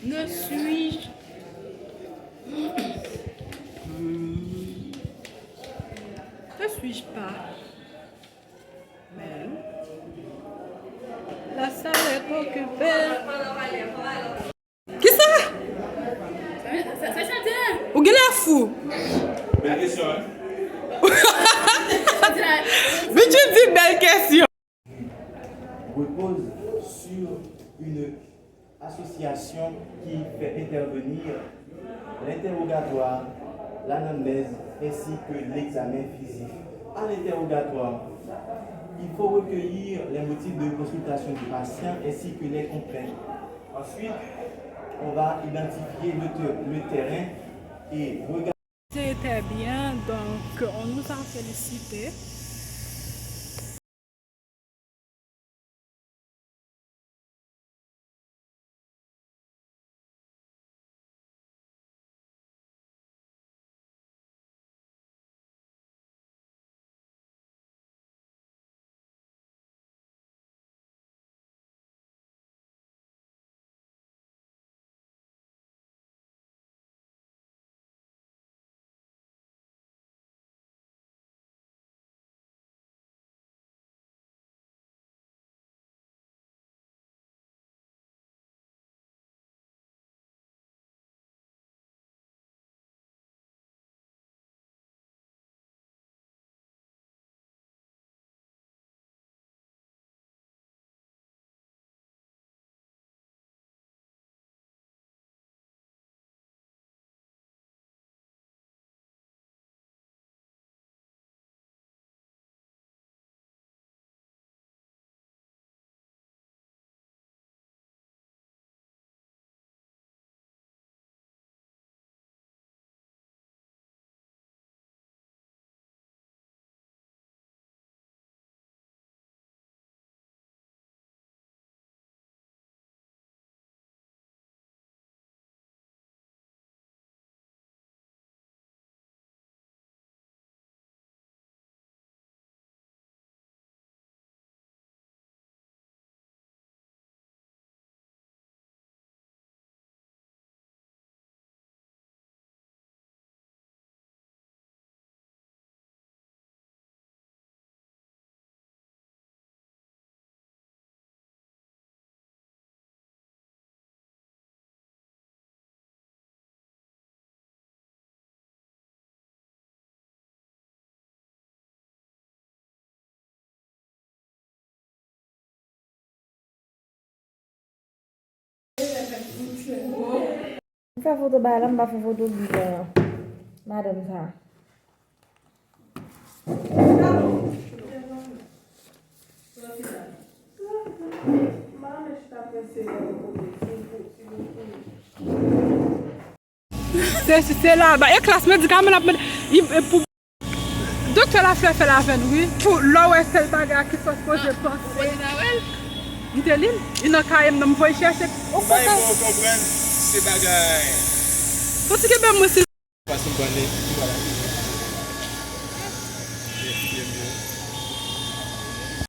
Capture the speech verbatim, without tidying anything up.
Ne suis-je, ne suis-je pas belle? La salle est occupée. Kisa? Ou genlè fou. Bèl kesyon, wi. Bitch, ou di bèl kesyon. Repose sur une association qui fait intervenir l'interrogatoire, l'anamnèse ainsi que l'examen physique. À l'interrogatoire, il faut recueillir les motifs de consultation du patient ainsi que les contraintes. Ensuite, on va identifier le ter-, le terrain et regarder. C'était bien, donc on nous a félicité. M fè foto bagay la, m pa fè foto bigan an. Madanm sa. Se, se, se la, ba, e klas medikaman ap mande. I, e pou doktè Laflè fè l avè n, wi. Pou lè w wè sèl bagay ki fò sipoze panse. M te li l. Li nan kaye m nan, m voye chèche. Ou kontan? Sa e bon, konprann, se bagay. Soti kenbe mwen, sil. Pas m pale, m pale.